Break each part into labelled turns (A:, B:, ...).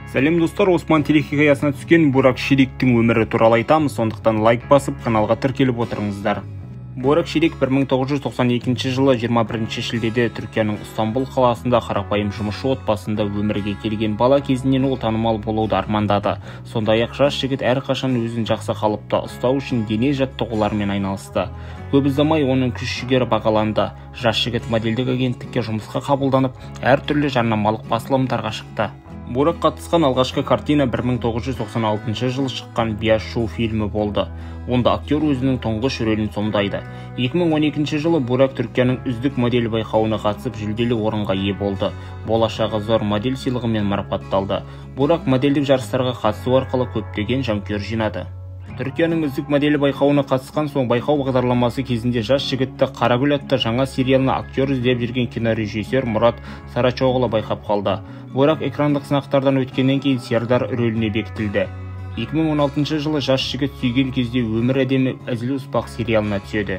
A: Сәлем достар, Осман телехикаясына түскен Бурак Шеликтің өмірі туралы айтамыз, сондықтан лайк басып, каналға тіркеліп отырыңыздар. Бурак Шелик 1992 жылы 21 шілдеде Түркияның Ыстанбұл қаласында қарапайым жұмысшы отбасында өмірге келген. Бала кезінен ол танымал болуды армандады. Сондай-ақ жас жігіт әрқашан өзін жақсы қалыпта ұстау үшін дене жаттығуларымен айналысты. Көп ұзамай оның күш-жігері бағаланды. Жас жігіт модельдік агенттікке жұмысқа қабылданып, әртүрлі жарнамалық басылымдарға шықты. Бурак қатысқан алғашқы картина 1996 жылы шыққан Beyaz Show фильмі болды. Онда актер өзінің тұңғыш рөлін сомдайды. 2012 жылы Бурак Түркияның үздік модель байқауына қатысып жүлделі орынға ие болды. Болашағы зор модель сыйлығымен марапатталды. Бурак модельдік жарыстарға қатысу арқылы көптеген жанкүйер жинады. Түркияның үздік моделі байқауына қатысқан соң байқау бағдарламасы кезінде жас жігітті Қарагүл атты жаңа сериалына актер іздеп жүрген кинорежиссер Мұрат Сарачоғлы байқап қалды. Бурак экрандық сынақтардан өткеннен кейін Сердар рөліне бекітілді. 2016 жылы жас жігіт сүйген кезде өмір әдемі әзіл-оспақ сериалына түседі.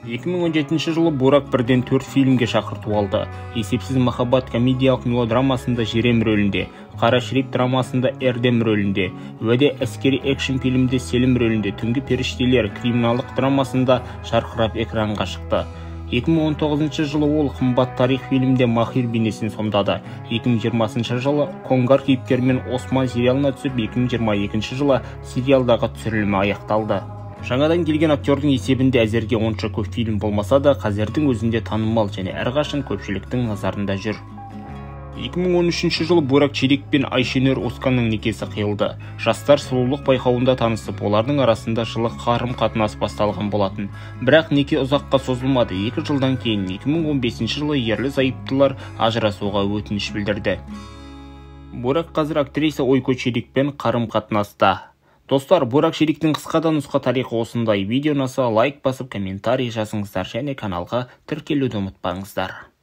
A: 2017 жылы Бурак бірден 4 фильмге шақырту алды. Есепсіз махаббат комедиялық мелодрамасында Жерем рөлінде, Қара шрифт драмасында Эрдем рөлінде, Уәде әскери экшн фильмде Селім рөлінде, Түнгі періштелер криминалдық драмасында жарқырап экранға шықты. 2019 жылы ол Қымбат тарих фильмде Махир бейнесін сомдады. 2020 жылы Конгар кейіпкерімен Осман сериалына түсіп, 2022 жылы сериалдағы түсірілімі аяқталды. Жаңадан келген актердің есебінде әзірге онша көп фильм болмаса да, қазірдің өзінде танымал және әрқашан көпшіліктің назарында жүр. 2013 жылы Бурак Шелик пен Айшенur Озканның некесі қиылды. Жастар сұлулық байқауында танысып, олардың арасында жылы қарым-қатынас басталған болатын. Бірақ неке ұзаққа созылмады. 2 жылдан кейін 2015 жылы ерлі-зайыптылар ажырасуға өтініш білдірді. Бурак қазір актриса Ойку Шеликпен қарым-қатынаста. Достар, Бурак Шеликтің қысқа да нұсқа тарихы осындай. Видео ұнаса лайк басып, комментарий жазыңыздар және каналға тіркелуді ұмытпаңыздар.